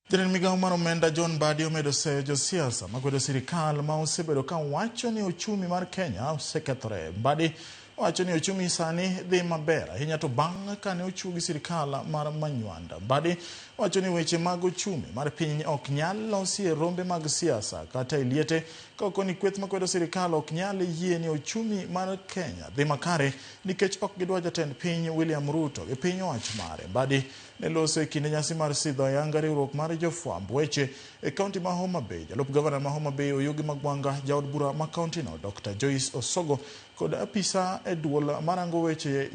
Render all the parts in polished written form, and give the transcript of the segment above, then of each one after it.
Jatend migao mar omenda John Mbadi omedo seyo josiasa makwedo sirikal ma osebedo ka wacho ni ochumi mar Kenya osekethore. Mbadi wacho ni ochumi sani dhi maber ahinya to bang' kane ochuogi sirikal mar Manywanda. Mbadi wacho ni weche mag ochumi mar piny ok nyal losi e rombe mag siasa kata e liete ka okoni kweth makwedo sirikal ok nyal yie ni ochumi mar Kenya dhi makare nikech ok gidwa jatend piny William Ruto gi piny owacho mare. Mbadi ne loso e kinde nyasi mar sidho ayanga riwruok mar jofwamb weche e kaunti ma Homa Bay. Jalup gavana ma Homa Bay Oyugi Magwanga, jaod bura ma kauntino Dr. Joyce Osogo kod apisa e duol marango weche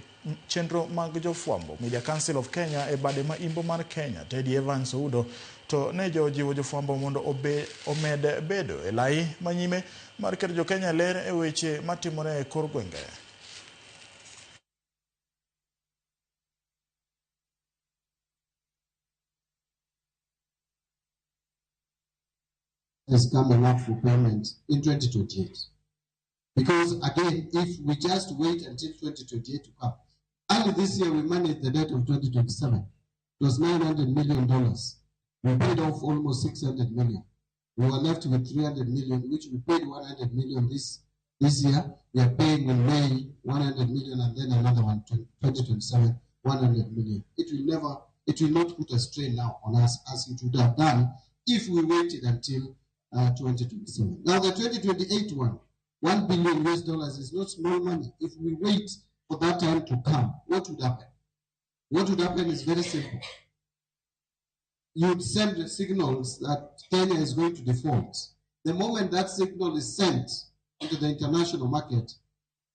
chenro mag jofwambo Media Council of Kenya e bade ma imbo mar Kenya Teddy Evans Oudo to ne jojiwo jofwambo mondo omed bedo e lai manyime mar keto jokenya ler e weche matimore e kor gwenge. Is coming up for payment in 2028. Because again, if we just wait until 2028 to come, early this year we managed the debt of 2027. It was $900 million. We paid off almost 600 million. We were left with 300 million, which we paid 100 million this year. We are paying in May 100 million and then another one, 2027, 100 million. It will not put a strain now on us as it would have done if we waited until 2027. Now the 2028 one, $1 billion US dollars is not small money. If we wait for that time to come, what would happen? What would happen is very simple. You'd send the signals that Kenya is going to default. The moment that signal is sent into the international market,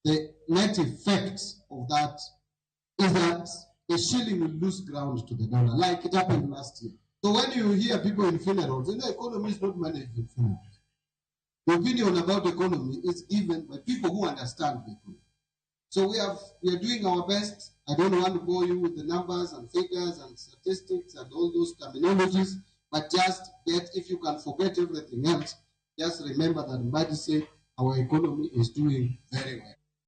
the net effect of that is that the shilling will lose ground to the dollar, like it happened last year. So when you hear people in funerals, the economy is not managed in funerals. The opinion about the economy is given by people who understand the economy. So we are doing our best. I don't want to bore you with the numbers and figures and statistics and all those terminologies, but just get, if you can forget everything else, just remember that Mbadi said our economy is doing very well.